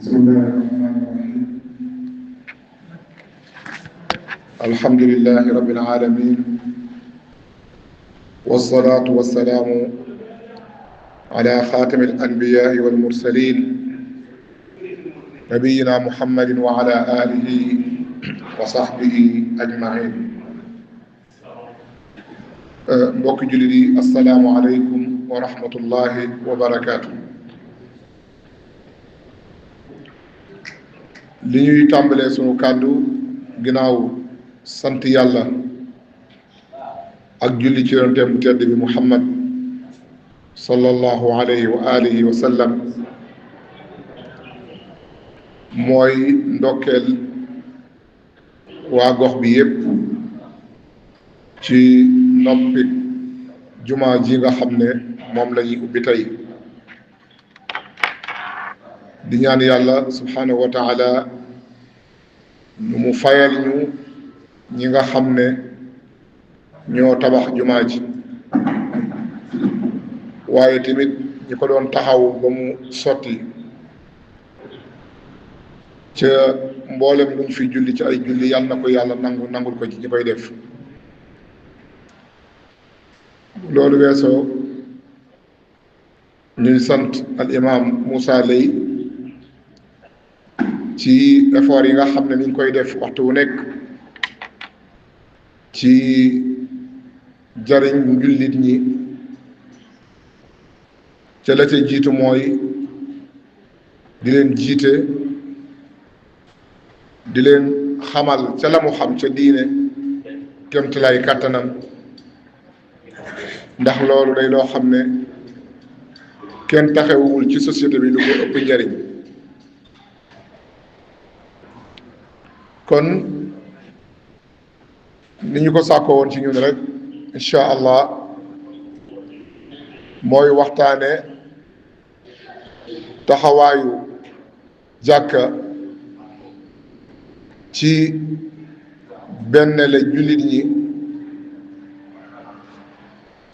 بسم الله الرحمن الرحيم الحمد لله رب العالمين والصلاة والسلام على خاتم الأنبياء والمرسلين نبينا محمد وعلى آله وصحبه أجمعين mbokk jullit yi assalaamu aleykum wa rahmatullahi wa barakaatu. li ñuy tàmbalee sunu kàddu ginnaaw sant yàlla ak julli ci yonenteem bu tedd bi Muhammad sallallahu alayhi wa alihi wa sallam mooy ndokkeel waa gox bi yépp ci noppi jumaa ji nga xam ne moom la ñuy ubbi tey di ñaan yàlla subhanahu wa taala nu mu fayal ñu ñi nga xam ne ñoo tabax jumaa ji waaye tamit ñi ko doon taxaw ba mu sotti ca mboolem luñ fi julli ci ay julli yàlla na ko yàlla nangul ko ci ñi koy def. loolu weesoo ñuy sant al imam Moussa Lay ci effort yi nga xam ne ni ñu koy def waxtu wu nekk ci jariñ njullit ñi ca la ca jiitu mooy di leen jiite di leen xamal ca la mu xam ca diine kémtalaay kàttanam ndax loolu day loo xam ne kenn taxewul ci société bi lu ko ëpp njariñ kon ni ñu ko sàkkoo woon ci ñun rek incha allah mooy waxtaane taxawaayu jàkka ci benn la jullit ñi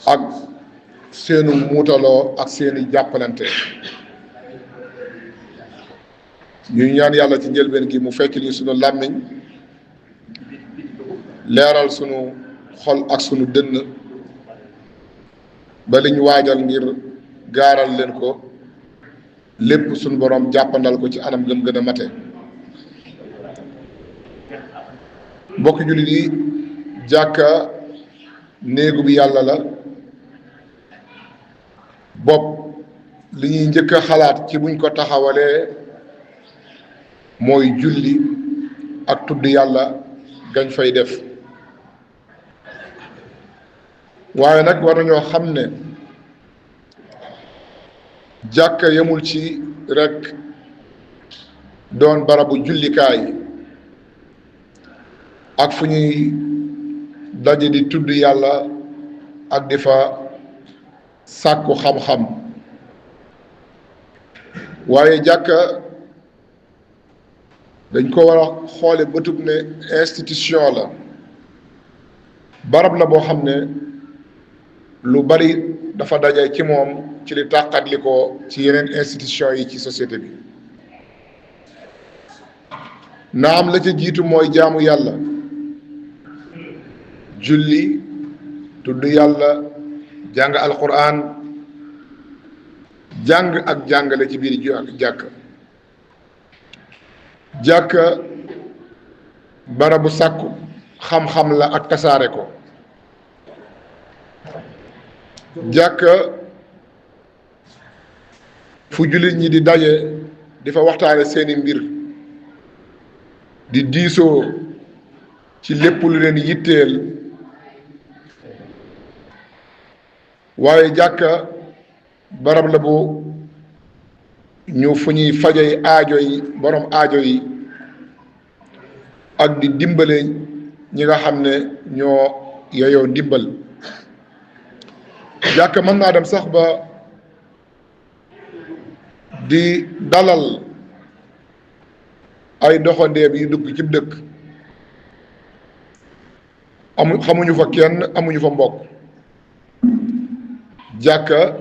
ak seenu muutaloo ak seeni jàppalante ñuy ñaan yàlla ci njëlbeen gi mu fekk li sunu làmmiñ leeral sunu xol ak sunu dënn ba liñ waajal ngir gaaral leen ko lépp sunu borom jàppandal ko ci anam gëm gën a mate. mbokk jullit yi jàkka néegu bi yàlla la. bopp li ñuy njëkk a xalaat ci buñ ko taxawalee mooy julli ak tudd yàlla gañ fay def waaye nag war nañoo xam ne jàkka yemul ci rekk doon barabu jullikaay ak fu ñuy daje di tudd yàlla ak di fa sàkku xam-xam waaye jàkka dañ ko war a xoole bëtub ne institution la barab la boo xam ne lu bari dafa daje ci moom ci li tàqatli ko ci yeneen institution yi ci société bi naam la ca jiitu mooy jaamu yàlla julli tudd yàlla jàng alquran jàng ak jàngale ci biir jàkka barabu sàkku xam-xam la ak tasaare ko jàkka fu jullit ñi di daje di fa waxtaane seeni mbir di diisoo ci lépp lu leen yitteel waaye jàkka barab la bu ñu fu ñuy fajay aajo yi borom aajo yi ak di dimbale ñi nga xam ne ñoo yeyoo ndimbal jàkka mën naa dem sax ba di dalal ay doxandeem yi dugg ci dëkk xamuñu fa kenn amuñu fa mbokk jàkka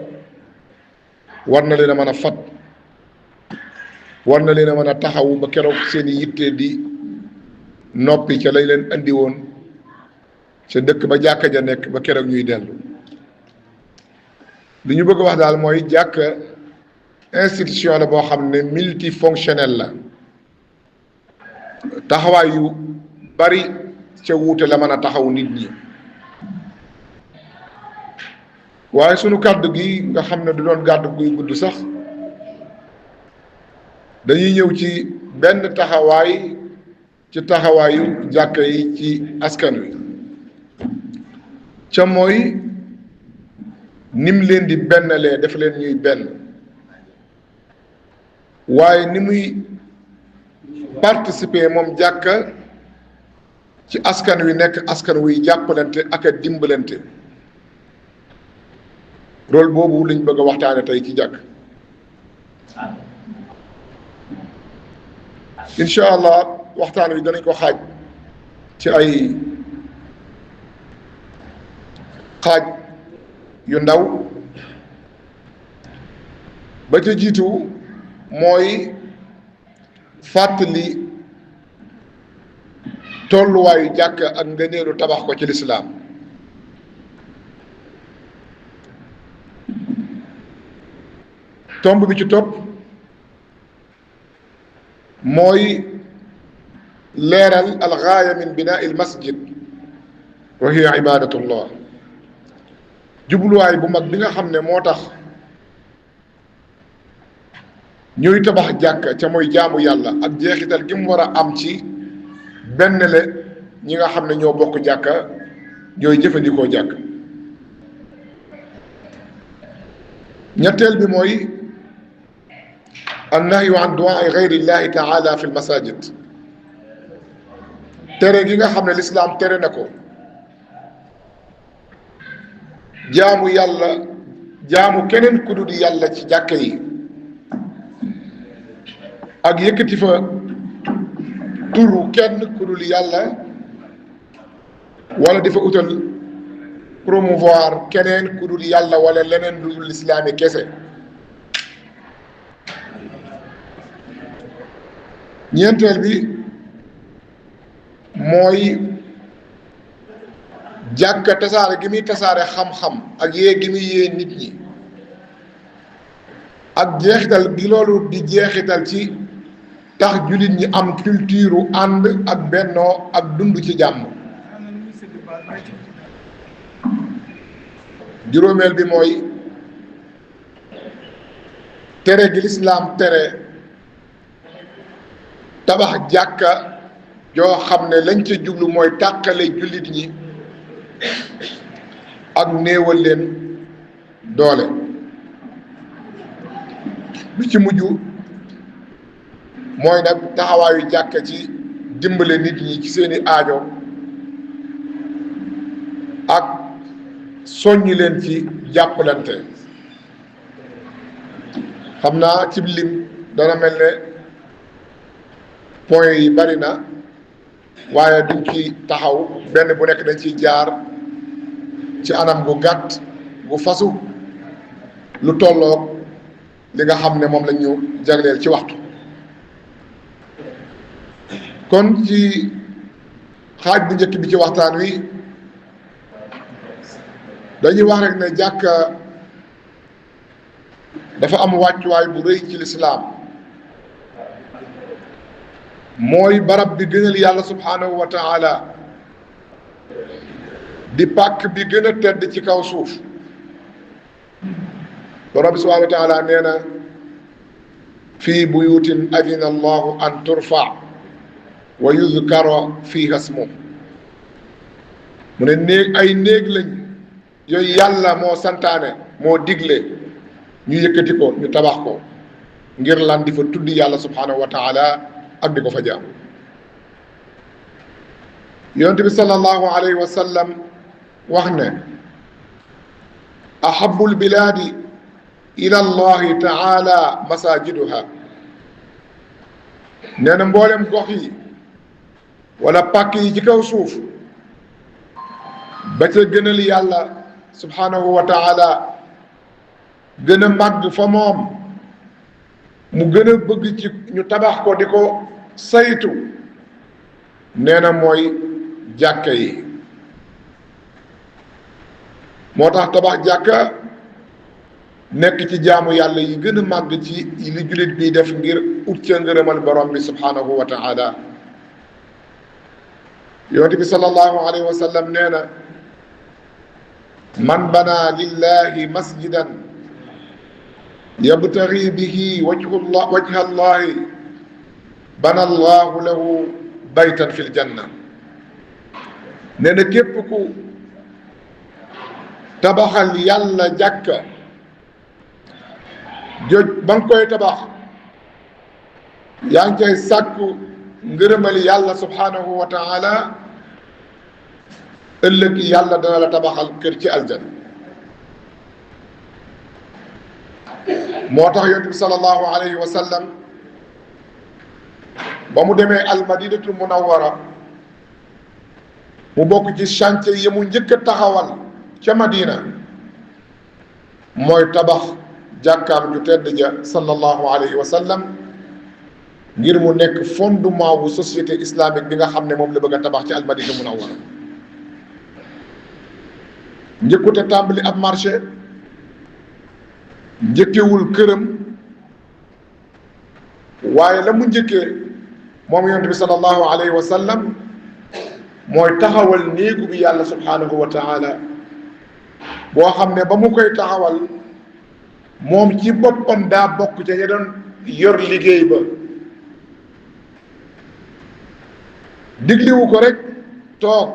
war na leen a mën a fat war na leen a mën a taxawu ba keroog seen i yitte di noppi ca lañ leen andi woon ca dëkk ba jàkka ja nekk ba keroog ñuy dellu. li ñu bëgg a wax daal mooy jàkk institution la boo xam ne multifonctionnel la, taxawaay yu bari ca wuute la mën a taxaw nit ñi. waaye sunu kàddu gi nga xam ne du doon kàddu guy gudd sax, dañuy ñëw ci benn taxawaay ci taxawaayu jàkka yi ci askan wi, ca mooy nim leen di bennalee def leen ñuy benn, waaye ni muy participer moom jàkka ci askan wi nekk askan wuy jàppalante ak a dimbalante. rôle boobu lañ bëgg a waxtaane tey ci jàkk. incha allah waxtaan wi danañ ko xaaj ci ay xaaj yu ndaw. ba ca jiitu mooy fàttali tolluwaayu jàkk ak ngëneelu tabax ko ci lislaam. tomb bi ci topp mooy leeral algaaya min binaa il masjid wa hiya ibadatullah, jubluwaay bu mag bi nga xam ne moo tax ñuy tabax jàkka ca mooy jaamu yàlla ak jeexital gi mu war a am ci benn le ñi nga xam ne ñoo bokk jàkka ñooy jëfandikoo jàkk. ñetteel bi mooy annahyu an du'aa gayri llahi taala fi lmasajid, tere gi nga xam ne lislaam tere na ko jaamu yàlla jaamu keneen ku dul yàlla ci jàkka yi, ak yëkkati fa turu kenn ku dul yàlla, wala di fa utal promouvoir keneen ku dul yàlla wala leneen lu dul islaami kese. ñeenteel bi mooy jàkka tasaare gi muy tasaare xam-xam ak yee gi muy yee nit ñi, ak jeexital gi loolu di jeexital ci tax jullit ñi am culture ànd ak bennoo ak dund ci jàmm. juróomeel bi mooy tere gi lislaam tere tabax jàkka joo xam ne lañ ca jublu mooy tàqale jullit ñi ak néewal leen doole. bi ci mujj mooy nag taxawaayu jàkka ci dimbale nit ñi ci seeni aajo ak soññi leen ci jàppalante. xam naa ci lim dana mel ne point yi bari na, waaye duñ ci taxaw, benn bu nekk dañ ciy jaar ci anam gu gàtt gu fasu lu tolloog li nga xam ne moom lañ ñu jagleel ci waxtu. kon ci xaaj bu njëkk bi ci waxtaan wi dañuy wax rek ne jàkka dafa am wàccuwaay bu rëy ci lislaam. mooy barab bi gënal yàlla subhaanahu wa taala, di pàkk bi gën a tedd ci kaw suuf. borom bi subhaanahu wa taala nee na fii buyutin adina allahu an turfa wa yuzkara fiha smuh, mu ne néeg ay néeg lañ yooyu yàlla moo santaane moo digle ñu yëkkati ko ñu tabax ko ngir lan di fa tudd yàlla subhaanahu wa taala ak di ko fa jaam. yonent bi sallallahu alayhi wa sallam wax ne ahabul bilaadi ila allahi taala masajiduha, nee na mboolem gox yi wala pàkk yi ci kaw suuf ba ca gënal yàlla subhanahu wa taala gën a màgg fa moom mu gën a bëgg ci ñu tabax ko di ko saytu nee na mooy jàkka yi. moo tax tabax jàkka nekk ci jaamu yàlla yi gën a màgg ci li jullit bi def ngir ut ca ngërëmal borom bi subhanahu wa taala. yonent bi sallallahu alayhi wa sallam nee na man bana lillahi masjidan yabtaghi bihi wajha allahi bana allahu lahu baytan fil janna. nee na képp ku tabaxal yàlla jàkka joj ba nga koy tabax yaa ngi koy sàkku ngërëmal yàlla subhanahu wa taala, ëllëg yàlla dana la tabaxal kër ci aljan. moo tax yonent bi sallallahu alayhi wa sallam ba mu demee almadinatul munawwara mu bokk ci chantier yi mu njëkk a taxawal ca Madina mooy tabax jàkkaam ju tedd ja sallallahu alayhi wa sallam, ngir mu nekk fondement wu société islamique bi nga xam ne moom la bëgg a tabax ci almadina munawwara. njëkkute tàmbali ab marché, njëkkewul këram, waaye la mu njëkkee moom yonent bi sallallahu alayhi wa sallam mooy taxawal néegu bi yàlla subhanahu wa taala boo xam ne ba mu koy taxawal moom ci boppam daa bokk ca ña doon yor liggéey ba. digliwu ko rek toog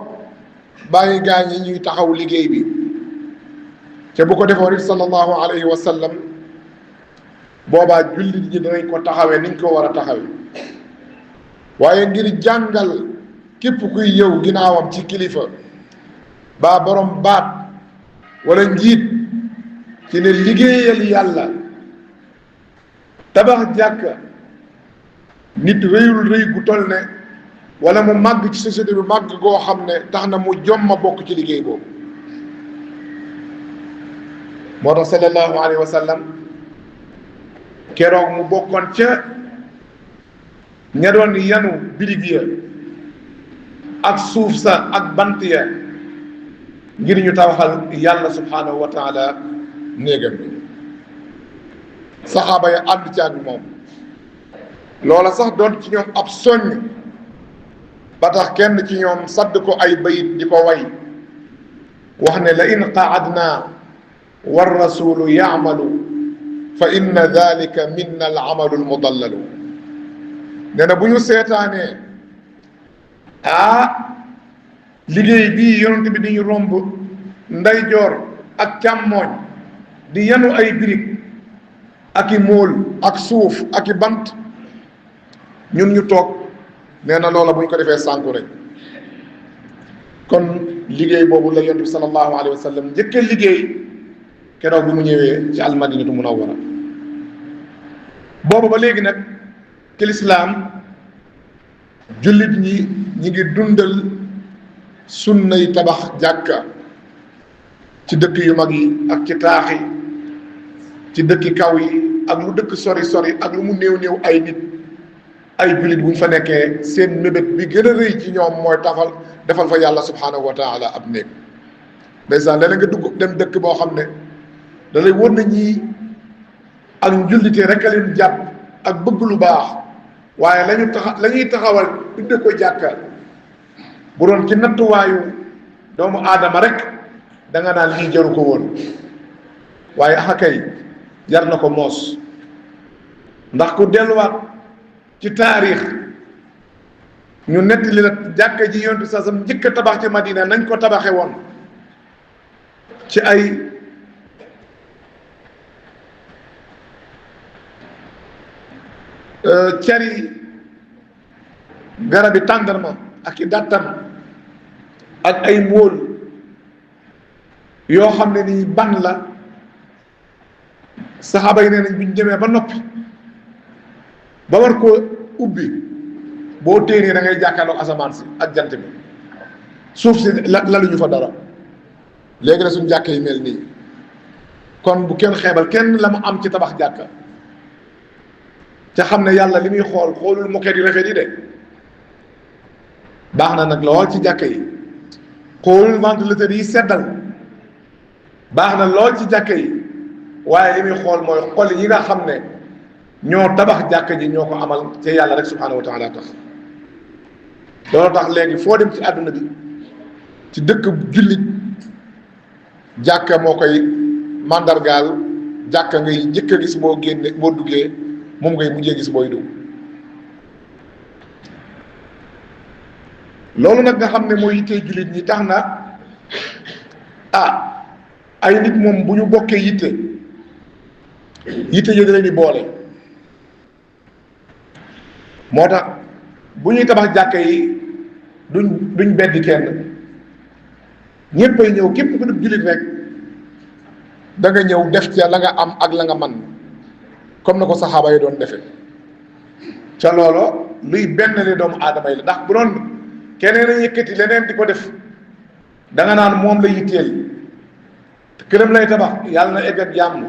bàyyi gaañ yi ñuy taxaw liggéey bi, te bu ko defoon it sallallahu alayhi wa sallam boobaa jullit ñi danañ ko taxawee niñ ko war a taxawee. waaye ngir jàngal képp kuy ñëw ginnaawam ci kilifa baa borom baat wala njiit ci ne liggéeyal yàlla tabax jàkka nit rëyul rëy gu toll ne wala mu màgg ci société bi màgg goo xam ne tax na mu jomma bokk ci liggéey boobu. moo tax sallallahu alayhi wa sallam keroog mu bokkoon ca ña doon yanu birig ya ak suuf sa ak bant ya ngir ñu tabaxal yàlla subhanahu wa taala néegam bi. saxaaba ya ànd ci ak moom, loola sax doon ci ñoom ab soññ ba tax kenn ci ñoom sadd ko ay bayit di ko way wax ne la in qaadna war rasulu yaamalu fa inna dalika minna al amalu al mudallalu. nee na bu ñu seetaanee liggéey bii yonent bi di ñu romb ndeyjoor ak càmmooñ di yanu ay birig ak i móol ak suuf ak i bant ñun ñu toog, nee na loola bu ñu ko defee sànku rek. kon liggéey boobu la yonent bi sallallahu alayhi wa sallam njëkk a liggéey keroog bi mu ñëwee ci almadinatu munawwara. boobu ba léegi nag ci lislaam jullit ñi ngi dundal sunnay tabax jàkka ci dëkk yu mag yi ak ci taax yi, ci dëkki kaw yi ak lu dëkk sori sori ak lu mu néew néew ay nit. ay jullit bu ñu fa nekkee seen mébét bi gën a rëy ci ñoom mooy defal fa yàlla subhanahu wa taala ab néeg. ndeysaan léeg-léeg nga dugg dem dëkk boo xam ne da lay wóor na ñii ak njullite rek a leen jàpp ak bëgg lu baax, waaye la ñuy taxawal tudde ko jàkka bu doon ci nattuwaayu doomu aadama rek da nga naan lii jaru ko woon, waaye axakay jar na ko moos. ndax ku delluwaat ci taarix ñu nettali la jàkka ji yonent sa sam njëkk a tabax ci Madina nañ ko tabaxe woon ci ay cari garabi tàndarma ak i dàttan ak ay móol yoo xam ne nii ban la. saxaaba yi nee nañ bi ñu demee ba noppi ba war koo ubbi boo téenee da ngay jàkkaarloo asamaan si ak jant bi, suuf si laluñu fa dara. léegi la suñ jàkka yi mel nii. kon bu kenn xeebal kenn la mu am ci tabax jàkka. ca xam ne yàlla li muy xoolul moquette yu rafet yi de baax na nag lool ci jàkka yi, xoolul ventilateur yi seddal baax na lool ci jàkka yi, waaye li muy xool mooy xol yi nga xam ne ñoo tabax jàkka ji ñoo ko amal ca yàlla rek subhanahu wa taala tax. loolu tax léegi foo dem ci àdduna bi ci dëkk jullit jàkka moo koy màndargaal, jàkka ngay njëkk a gis boo génne boo duggee, moom ngay mujjee gis booy dugg. loolu nag nga xam ne mooy yittee jullit ñi tax na ay nit moom bu ñu bokkee yitte yi da leen di boole. moo tax bu ñuy tabax jàkka yi duñ beddi kenn, ñéppay ñëw, képp ku dul jullit rek da nga ñëw def ca la nga am ak la nga man, comme na ko saxaaba yi doon defe ca loolo luy benn li doomu aadama yi la. ndax bu doon keneen a yëkkati leneen di ko def da nga naan moom la yitteel, këram lay tabax yàlla na egg ak jàmm,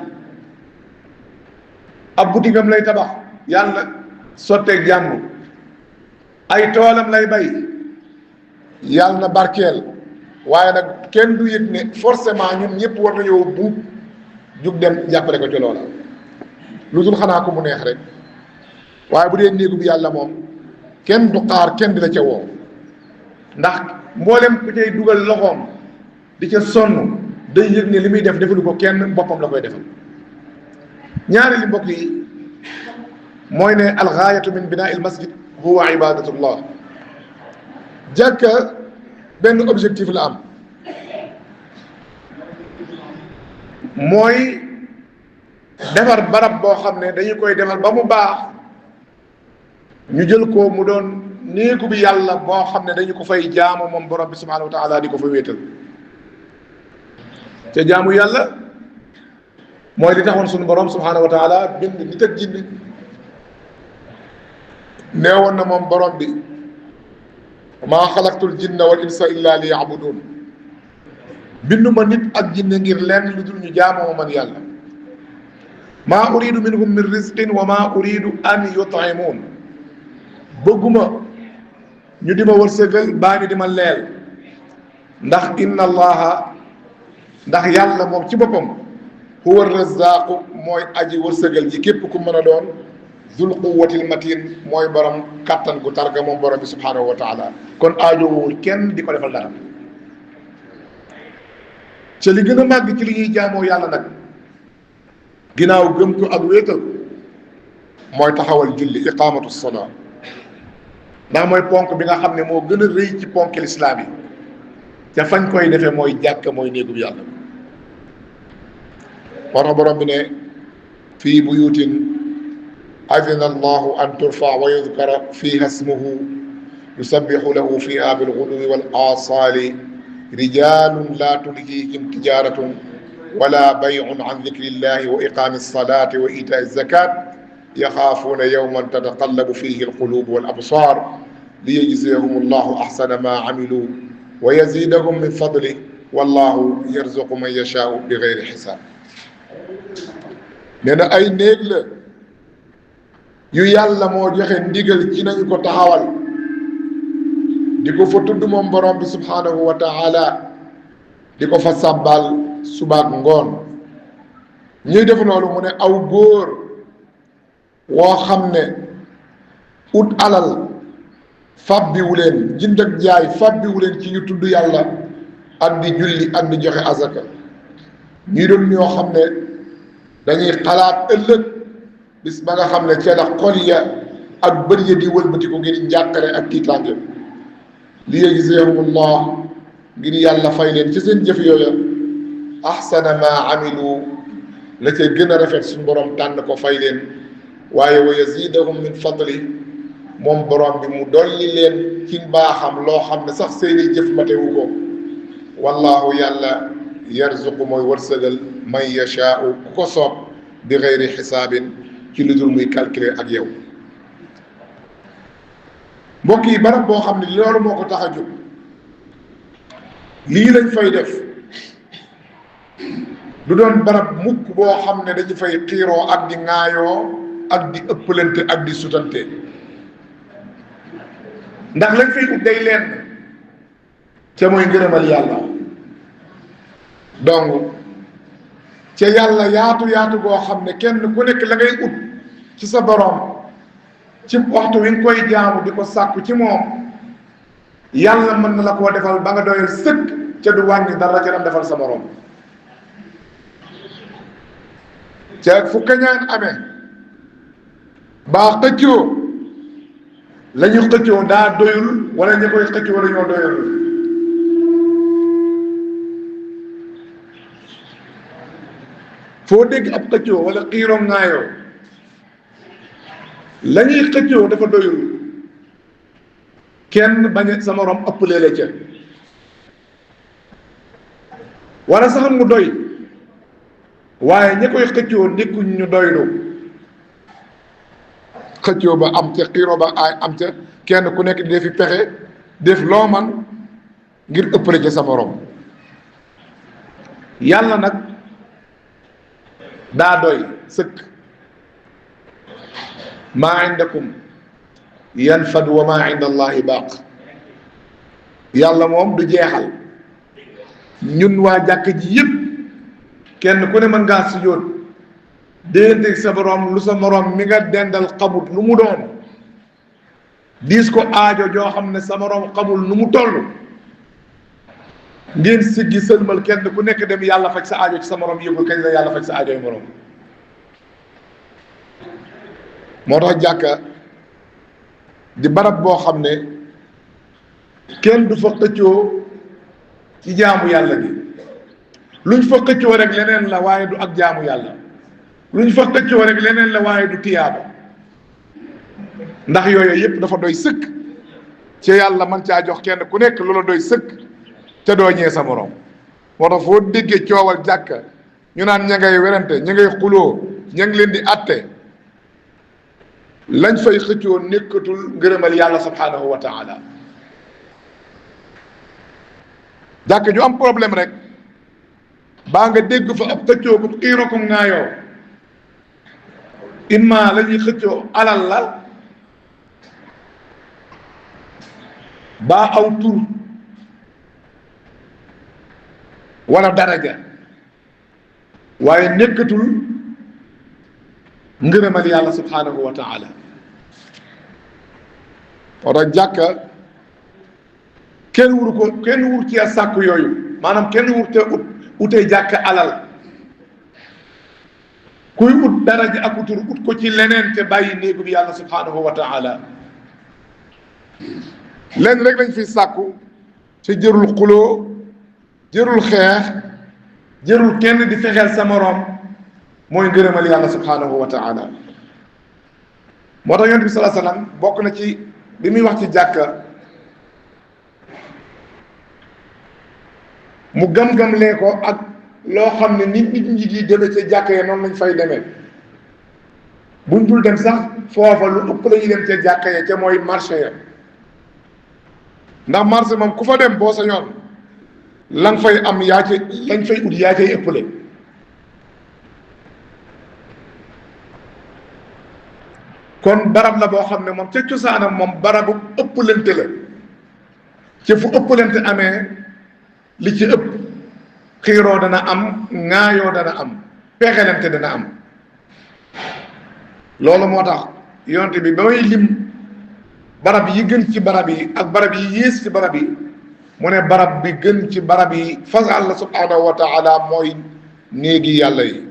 ab butigam lay tabax yàlla na sotteeg jàmm, ay toolam lay bay yàlla na barkeel. waaye nag kenn du yëg ne forcément ñun ñëpp war nañoo buub jug dem jàppale ko ci loola, lu dul xanaa ko mu neex rek. waaye bu dee néegu bi yàlla moom kenn du xaar kenn di la ca woo, ndax mboolem ku cay dugal loxoom di ca sonn day yëg ne li muy def defalu ko kenn, boppam la koy defal. ñaari li mbokk yi mooy ne algaayatu min binaa il masjid huwa ibadatullah. jàkka benn objectif la am, mooy defar barab boo xam ne dañu koy defar ba mu baax, ñu jël ko mu doon néegu bi yàlla boo xam ne dañu ko fay jaamu moom borom bi subhanahu wa taala, di ko fa wéetal. te jaamu yàlla mooy li taxoon suñu borom subhanahu wa taala bind nit ak jinne. neewoon na moom borom bi maa xalaqtul jinna wal insa illa li yabudun, binduma nit ak jinne ngir lenn lu dul ñu jaamoo man yàlla. maa uridu minhum min rizqin wa maa uridu an yut'imun, bëgguma ñu di ma wërsëgal baa ñu di ma leel, ndax inna allaha, ndax yàlla moom ci boppam huwa razzaqu mooy aji wërsëgal ji képp ku mën a doon, zul quwwatil matin mooy borom kattan gu targa moom borom bi subhanahu wa taala. kon aajowul kenn di ko defal dara. ca li gën a màgg ci li ñuy jaamoo yàlla nag ginnaaw gëm ko ak wéetal mooy taxawal julli, iqamatu salaa, ndax mooy ponk bi nga xam ne moo gën a rëy ci ponk lislaam yi, ca fañ koy defee mooy jàkka, mooy néegub yàlla. war na borom bi ne fii buyutin adina allahu an turfa wa yudkara fiha ismuhu yusabbihu lahu fiha bilguduwi wal aasaali rijalun la tulhihim tijaratun wala bay'un an dikri llahi wa iqami alsalati wa itaai alzakat yaxaafuuna yawman tataqallabu fihi alqulubu wal absar liyajziyahum allahu ahsana ma amilu wa yazidahum min fadlih wallahu yarzuqu man yashaau bi gayri xisaab. nee na ay néeg la yu yàlla moo joxe ndigal ci nañu ko taxawal, di ko fa tudd moom borom bi subhanahu wa taala, di ko fa sàbbal subaak ngoon. ñuy def loolu mu ne aw góor woo xam ne ut alal fàbbiwu leen, jënd ak jaay fàbbiwu leen ci ñu tudd yàlla ak di julli ak di joxe azaka. ñuy doon ñoo xam ne dañuy xalaat ëllëg bis ba nga xam ne ca la xol ya ak bët ya di wëlbati ko ngir njàqare ak tiitaange. li yajziyahumullah, ngir yàlla fay leen ci seen jëf yooya ahsana ma amilu, la ca gën a rafet suñu borom tànn ko fay leen. waaye wa yazidahum min fadli, moom borom bi mu dolli leen ci mbaaxam loo xam ne sax seeni jëf matewu ko. wallahu yàlla yarzuqu mooy wërsëgal man yashaau ku ko soob bi gayri xisaabin, ci lu dul muy calculer ak yow. mbokk yi barab boo xam ne loolu moo ko tax a jóg, lii lañ fay def, du doon barab mukk boo xam ne dañu fay xiiroo ak di ŋaayoo ak di ëppalante ak di sutante ndax lañ fay ut day leen ca mooy ngërëmal yàlla. donc ca yàlla yaatu yaatu goo xam ne kenn ku nekk la ngay ut ci sa boroom ci waxtu wi nga koy jaamu di ko sàkku ci moom yàlla mën na la koo defal ba nga doyal sëkk ca du wàññi dara ca dam defal sa boroom. ca fu kañaan amee baa xëccoo la ñu xëccoo daa doyul wala ñi koy xëccoo la ñoo doyalul. foo dégg ab xëccoo wala xiiroo ŋaayoo la ñuy xëccoo dafa doyul kenn bañ sa morom ëpp léeg-léeg ca wala sax mu doy waaye ñi koy xëccoo nekkuñ ñu doylu xëccoo ba am ca xiiroo ba ay am ca kenn ku nekk di defi pexe def loo man ngir ëppale ca sa morom. yàlla nag daa doy sëkk maa indakum yanfad wa maa inda allahi baaq. yàlla moom du jeexal. ñun waa jàkk ji yëpp kenn ku ne mën ngaa sujjóot déggante sa borom lu sa morom mi nga dendal xamut lu mu doon diis ko aajo joo xam ne sa morom xamul nu mu toll ngeen siggi sëlmal kenn ku nekk dem yàlla faj sa aajo ci sa morom yëgul kañ la yàlla faj sa aajo yi morom. moo tax jàkka di barab boo xam ne kenn du fa xëccoo ci jaamu yàlla gi luñ fa xëccoo rek leneen la waaye du ak jaamu yàlla luñ fa xëccoo rek leneen la waaye du tiyaaba ndax yooyu yëpp dafa doy sëkk ci yàlla man caa jox kenn ku nekk loola doy sëkk te doo ñee sa morom. moo tax foo déggee coowal jàkka ñu naan ña ngay werante ña ngay xuloo ña ngi leen di atte lañ fay xëccoo nekkatul ngërëmal yàlla subhanahu wa taala. jàkka ju am problème rek baa nga dégg fa ab xëccoo bu xiiro ko ŋaayoo imma la ñuy xëccoo alal la baa aw tur wala daraja waaye nekkatul ngërëmal yàlla subhanahu wa taala. wala jàkka kenn wur ci a sàkk yooyu maanaam kenn wur te utee jàkka alal kuy ut daraja ak utur ut ko ci leneen te bàyyi néegu bi yàlla subhanahu wa taala. lenn rek lañ fi sàkku ci jërul xuloo jërul xeex jërul kenn di fexeel sa moroom mooy ngërëmal yàlla subhanahu wa taala. moo tax yonent bi sallallahu alayhi wasallam bokk na ci bi muy wax ci jàkka mu gam-gamlee ko ak loo xam ne nit ñi di demee ca jàkka ya noonu lañ fay demee buñ dul dem sax foofa lu ëpp la ñuy dem ca jàkka ya ca mooy marché ya ndax marché moom ku fa dem boo sa yoon lañ fay am yaa ca lañ fay ut yaa cay ëppale. kon barab la boo xam ne moom ca cosaanam moom barabu ëppalante la ca fu ëppalante amee li ci ëpp xiiroo dana am ŋaayoo dana am pexelante dana am. loolu moo tax yonte bi ba may lim barab yi gën ci barab yi ak barab yi yées ci barab yi mu ne barab bi gën ci barab yi fas Allah subhanahu wa taala mooy néegi yàlla yi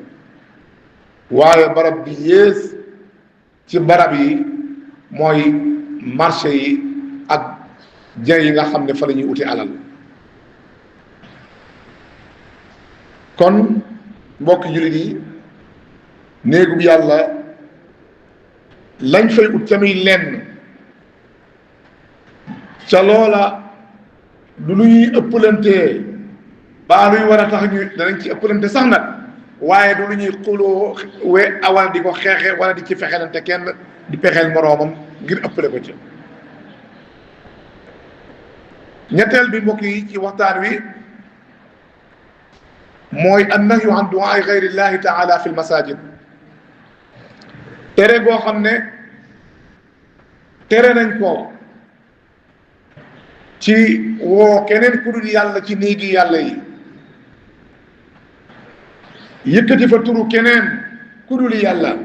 waaye barab bi yées ci barab yi mooy marché yi ak jën yi nga xam ne fa la ñuy uti alal. kon mbokki jullit yi néegub yàlla lañ fay ut tamit lenn ca loola du lu ñuy ëppalantee baa luy war a tax ñu danañ ci ëppalante sax nag waaye du lu ñuy xuloo wala di ko xeexe wala di ci fexelante kenn di pexeel moroomam ngir ëppale ko ci. ñetteel bi mbokk yi ci waxtaan wi mooy annahyu an du'aa gayrillahi taala fi lmasajid tere goo xam ne tere nañ ko ci woo keneen ku dul yàlla ci néegi yàlla yi, yëkkati fa turu keneen ku dul yàlla,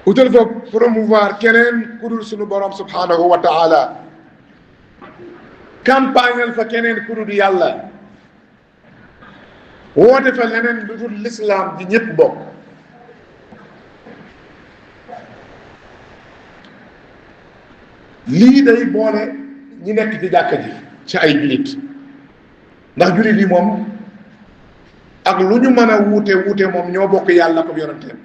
utal fa promouvoir keneen ku dul sunu borom subhanahu wa taala, campagnal fa keneen ku dul yàlla, woote fa leneen lu dul l'islam di ñëpp bokk. lii day boole ñi nekk ci jàkka ji ci ay jullit, ndax jullit yi moom ak lu ñu mën a wuute wuute moom ñoo bokk yàlla ko yonenteem.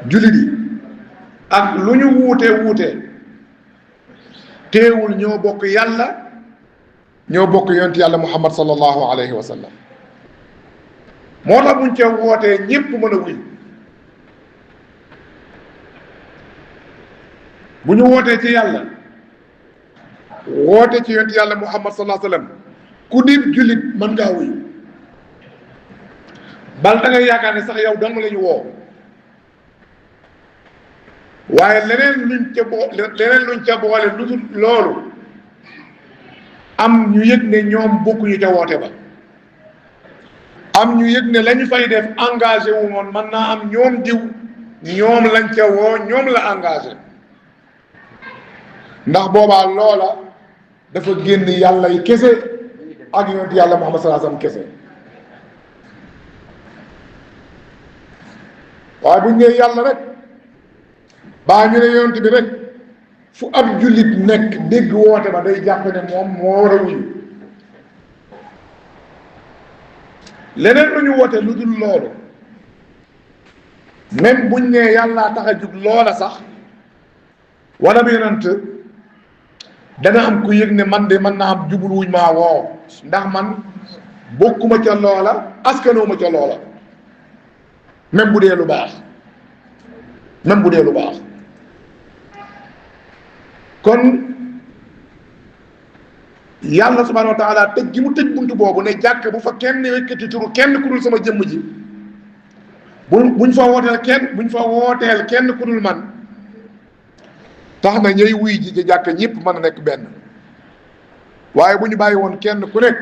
jullit yi ak lu ñu wuute wuute teewul ñoo bokk yàlla, ñoo bokk yonent yàlla muhammad sallallahu alayhi wa sallam. moo tax buñ ca wootee ñépp mën a wuy. bu ñu wootee ci yàlla woote ci yonent yàlla muhammad sallallahu alayhi wa sallam, ku dib jullit mën ngaa wuy. bal da ngay yaakaar ne sax yow dong la ñu woo, waaye leneen luñ ca boole lu dul loolu am ñu yëg ne ñoom bokkuñu ca woote ba, am ñu yëg ne la ñu fay def engagé wu moon mën naa am ñoom diw ñoom lañ ca woo ñoom la engagé, ndax boobaa loola dafa génn yàlla yi kese ak yonent yàlla muhammad sallallahu alayhi wasallam kese. waaye bu ñu nee yàlla rek baa ñu ne yonent bi rek, fu ab jullit nekk dégg woote ba day jàpp ne moom moo war a wuyu. leneen lu ñu woote lu dul loolu, même buñ nee yàllaa tax a jug loola sax wala bi yonent, dana am ku yëg ne man de mën naa am jubul wuñ maa woo, ndax man bokkuma ca loola, askanuma ca loola, même bu dee lu baax, même bu dee lu baax. kon yàlla subhanahu wa taala tëj gi mu tëj buntu boobu ne jàkk bu fa kenn yëkkati turu kenn ku dul sama jëmm ji, buñ fa wooteel kenn ku dul man, tax na ñay wuy ji ci jàkk ñëpp mën a nekk benn. waaye bu ñu bàyyi woon kenn ku nekk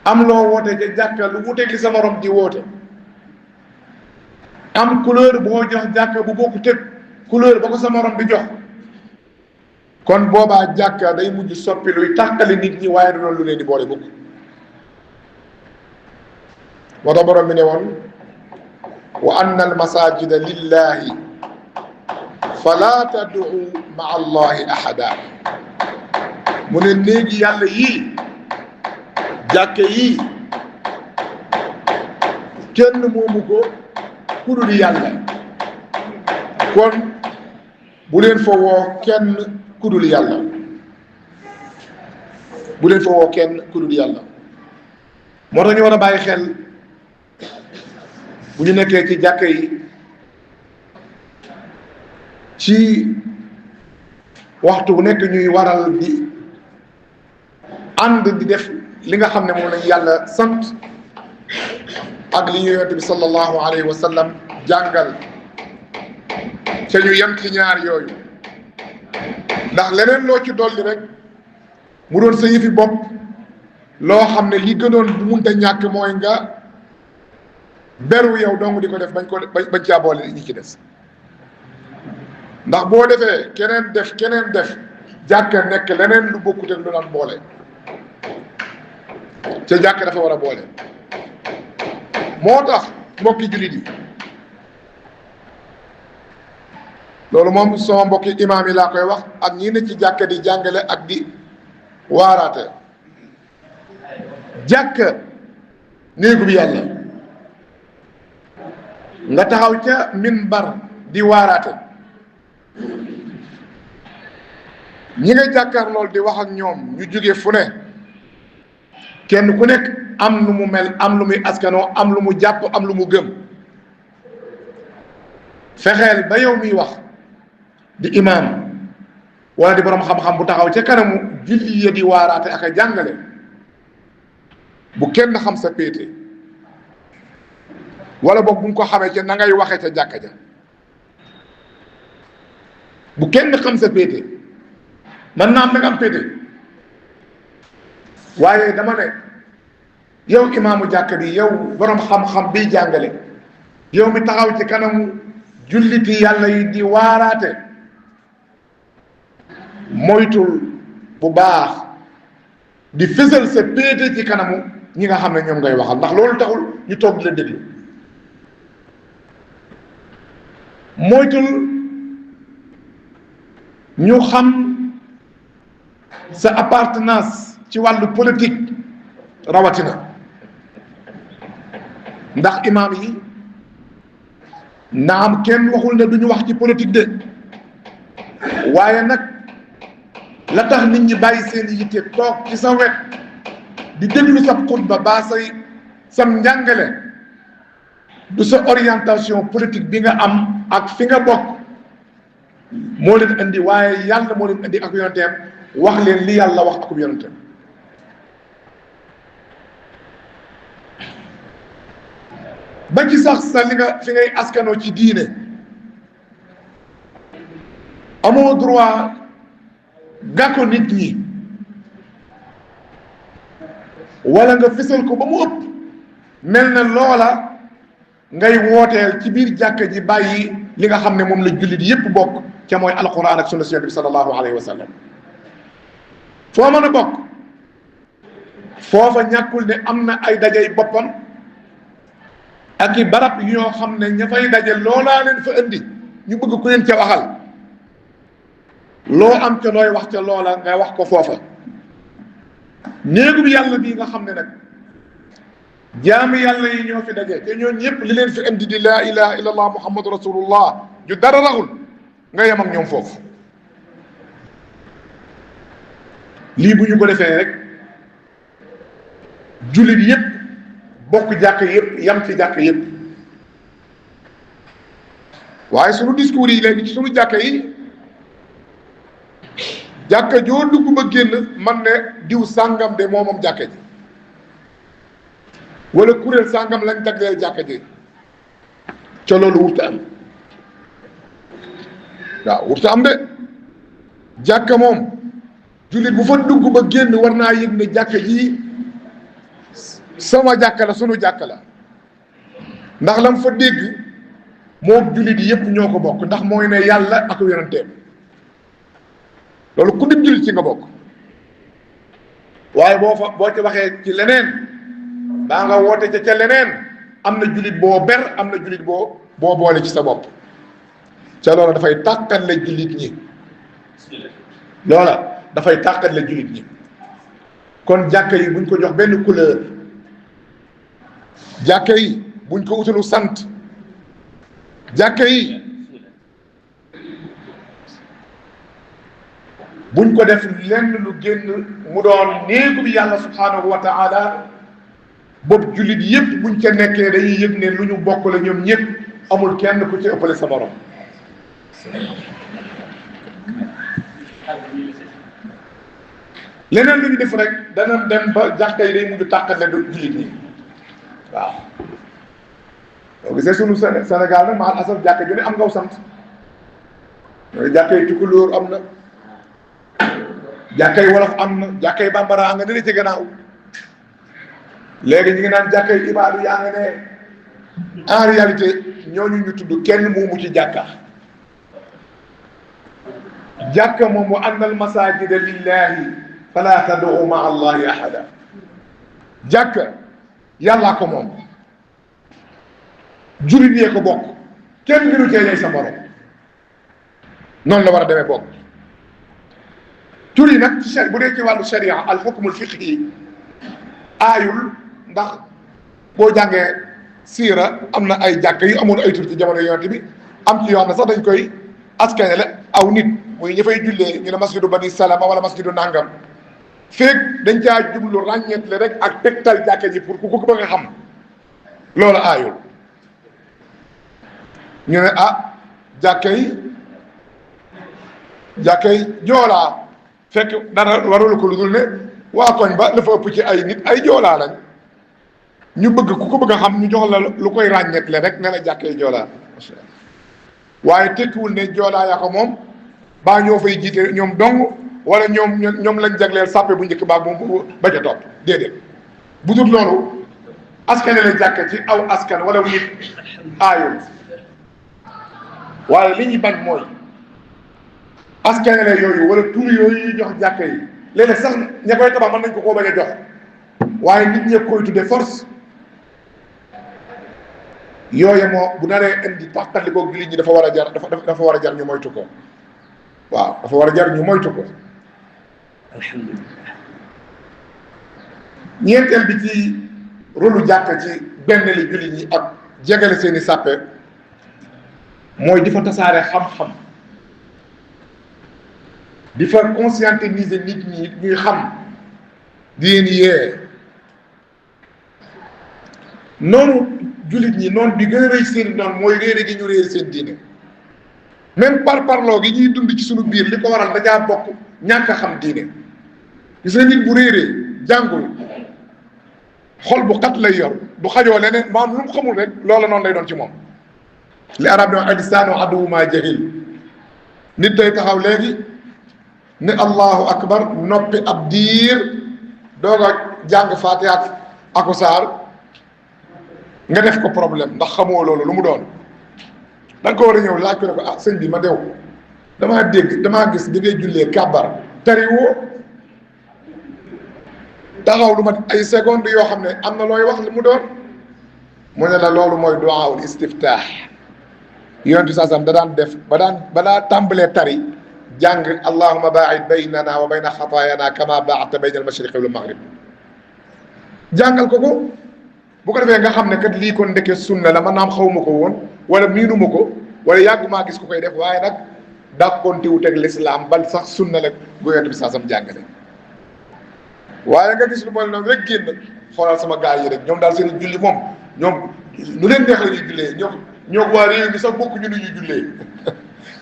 am loo woote ca jàkka lu wuteeg li sa morom di woote, am couleur boo jox jàkka bu bokku tëg couleur ba ko sa morom di jox, kon boobaa jàkka day mujj soppi luy tàqali nit ñi, waaye du doon lu leen di boole bukk. moo tax borom bi ne woon wa anna al masajida lillahi fala tad'u ma'a allahi ahada. mu ne néegi yàlla yii, jàkke yii, kenn moomu ko ku dul yàlla, kon bu leen fa woo kenn ku dul yàlla, bu leen fa woo kenn ku dul yàlla. moo tax ñu war a bàyyi xel bu ñu nekkee ci jàkka yi ci waxtu bu nekk ñuy waral di ànd di def li nga xam ne moom lañ yàlla sant ak li ñu yonent bi sallallahu alayhi wa sallam jàngal, ca ñu yem ci ñaar yooyu. ndax leneen loo ci dolli rek mu doon sa yëfi bopp, loo xam ne li gënoon bu munta ñàkk mooy nga beru yow dong di ko def, bañ caa boole ñi ci des. ndax boo defee keneen def jàkka nekk leneen lu bokkut ak lu daan boole, ca jàkka dafa war a boole. moo tax mbokki jullit yi, loolu moom sama mbokki imaam yi laa koy wax ak ñi ne ci jàkka di jàngale ak di waaraate, jàkka néegu bi yàlla, nga taxaw ca minbar di waaraate, ñi nga jàkkaar lool di wax ak ñoom ñu jóge fu ne, kenn ku nekk am lu mu mel, am lu muy askanoo, am lu mu jàpp, am lu mu gëm. fexeel ba yow miy wax di imaam wala di borom xam-xam bu taxaw ca kanamu julli ya di waaraate ak a jàngale, bu kenn xam sa péete, wala boog bu nga ko xamee ca na ngay waxee ca jàkka ja bu kenn xam sa péete man naa am nag am péete waaye dama ne yow imaamu jàkka bi yow borom xam-xam biy jàngale yow mi taxaw ci kanamu julliti yàlla yi di waaraate moytul bu baax di fësal sa péete ci kanamu ñi nga xam ne ñoom ngay waxal ndax loolu taxul ñu toog di la déglu moytul ñu xam sa appartenance ci wàllu politique rawatina ndax imaam yi naam kenn waxul ne duñu wax ci politique de waaye nag la tax nit ñi bàyyi seen yitte toog ci sa wet di déglu sa xutba baa say sam njàngale du sa orientation politique bi nga am ak fi nga bokk moo leen indi waaye yàlla moo leen indi ak yonenteem wax leen li yàlla wax ak yonenteem ba ci sax sa li nga fi ngay askanoo ci diine amoo droit gàkko nit ñi wala nga fësal ko ba mu ëpp mel na loola ngay wooteel ci biir jàkka ji bàyyi li nga xam ne moom la jullit yépp bokk ca mooy alquran ak sunna Yonent bi sallallahu alayhi wa sallam foo mën a bokk foofa ñàkkul ne am na ay dajay boppam ak i barab yoo xam ne ña fay daje loolaa leen fa indi ñu bëgg ku leen ca waxal loo am ca looy wax ca loola nga wax ko foofa néegu bi yàlla bii nga xam ne nag jaami yàlla yi ñoo fi daje te ñoo ñëpp li leen fi indi di laa ilaha illa allah muhammadu rasulullah ju dara raxul nga yem ak ñoom foofu lii bu ñu ko defee rek jullit yëpp bokk jàkk yëpp yam ci jàkk yëpp waaye sunu discours yi léegi ci sunu jàkk yi jàkka joo dugg ba génn man ne diw sàngam de moomam jàkka ji wala kuréel sàngam lañ jagleel jàkka ji ca loolu wurta am waaw wurta am de jàkka moom jullit bu fa dugg ba génn war naa yëg ne jàkka ji sama jàkka la sunu jàkka la ndax lam fa dégg moo jullit yépp ñoo ko bokk ndax mooy ne yàlla ak yonenteem loolu ku dim jullit ci nga bokk waaye boo ci waxee ci leneen daa nga woote ca leneen am na jullit boo ber am na jullit boo boole ci sa bopp ca loola dafay tàqal la jullit ñi loola dafay tàqal la jullit ñi kon jàkka yi buñ ko jox benn couleur jàkka yi buñ ko utalu sant jàkka yi buñ ko def lenn lu génn mu doon néegu bi yàlla subhanahu wa taala boobu jullit yépp buñ ca nekkee dañuy yëg ne lu ñu bokk la ñoom ñëpp amul kenn ku ci ëppale sa morom leneen lu ñu def rek dana dem ba jàkka yi day mujj tàqale du jullit ñi waaw boo gisee sunu Sénégal nag maal asaf jàkka ju ne am ngaw sant mooy jàkka yi tukulóor am na jàkka yi wolof am na jàkka yi bambara nga ne ci gannaaw léegi ñu ngi naan jàkka yi ibaadu yaa nga ne en réalité ñooñu ñu tudd kenn moomu ci jàkka jàkka moom wa anna al masajida lillahi fala tad'u ma allahi ahada jàkka yàllaa ko moom jurit yee ko bokk kenn ngiru cee lay sa morom noonu la war a demee bokk tur yi nag ci bu dee ci wàllu sharia al hukmul fiqhi aayul ndax boo jàngee siira am na ay jàkk yu amoon ay tur ci jamono yonent bi am ci yoo xam ne sax dañ koy askanele aw nit muy ñi fay jullee ñu ne masjidu bani salama wala masjidu nangam feeg dañ caa jublu ràññeetle rek ak tegtal jàkka ji pour ku ko bëgg a xam loolu aayul ñu ne ah jàkka yi joolaa fekk dara warul ko lu dul ne waa koñ ba dafa ëpp ci ay nit ay joolaa lañ ñu bëgg ku ko bëgg a xam ñu jox la lu koy ràññetle rek ne la jàkkee Joola waaye tekkiwul ne Joola yaa ko moom baa ñoo fay jiite ñoom dong wala ñoom lañ jagleel sàppe bu njëkk baa moom ba ca topp déedéet bu dul loolu askane la jàkka ci aw askan wala nit aayul waaye li ñuy bañ mooy askane la yooyu wala tur yooyu ñuy jox jàkka yi léeg-léeg sax ña koy tabax mën nañ ko koo bañ a jox waaye nit ñee koy tudde force yooyu moo bu naree indi tàqali ko nit ñi dafa war a jar dafa war a jar ñu moytu ko waaw dafa war a jar ñu moytu ko alhamdulillah. ñeenteel bi ci rôlu jàkka ci benn li jullit ñi ak jegale seeni sàppe mooy di fa tasaare xam-xam di fa conscientiser nit ñi ñuy xam di leen yee noonu jullit ñi noonu bi gën a rëy seen noonu mooy réere gi ñu réere seen diine même parloo gi ñuy dund ci sunu biir li ko waral dajaa bokk ñàkk a xam diine gis nga nit bu réeree jàngul xol bu xat lay yor du xajoo leneen maanaam lu mu xamul rek loola noonu lay doon ci moom li arab ne lisaanu aduwwu maa jahil nit day taxaw léegi ne allahu akbar noppi ab diir doog a jàng faatiha aku saar nga def ko problème ndax xamoo loolu lu mu doon da nga ko war a ñëw laaj ko ne ko ah sëñ bi ma dew damaa dégg damaa gis bi ngay jullee kàbbar tariwoo taxaw lu ma ay secondes yoo xam ne am na looy wax li mu doon mu ne la loolu mooy duwaawul istiftaax yonent saasam da daan def ba daa tàmbalee tari jàng allahuma baa'id baynana wa bayna xataayana kama baa'adta bayna al-mashriqi wal maghrib jàngal ko bu ko defee nga xam ne kat lii kon ndeke sunna la man naam xawma ko woon wala miinuma ko wala yàggumaa gis ko koy def waaye nag dàkkoontiwut ak lislaam bal sax sunna la bu yonent bi saasam jàngale waaye nga gis lu mel noonu rek génn xoolal sama gaay yi rek ñoom daal seen julli moom ñoom nu leen neex la ñuy jullee ñoo waa réew mi sax bokk ñu nu ñuy jullee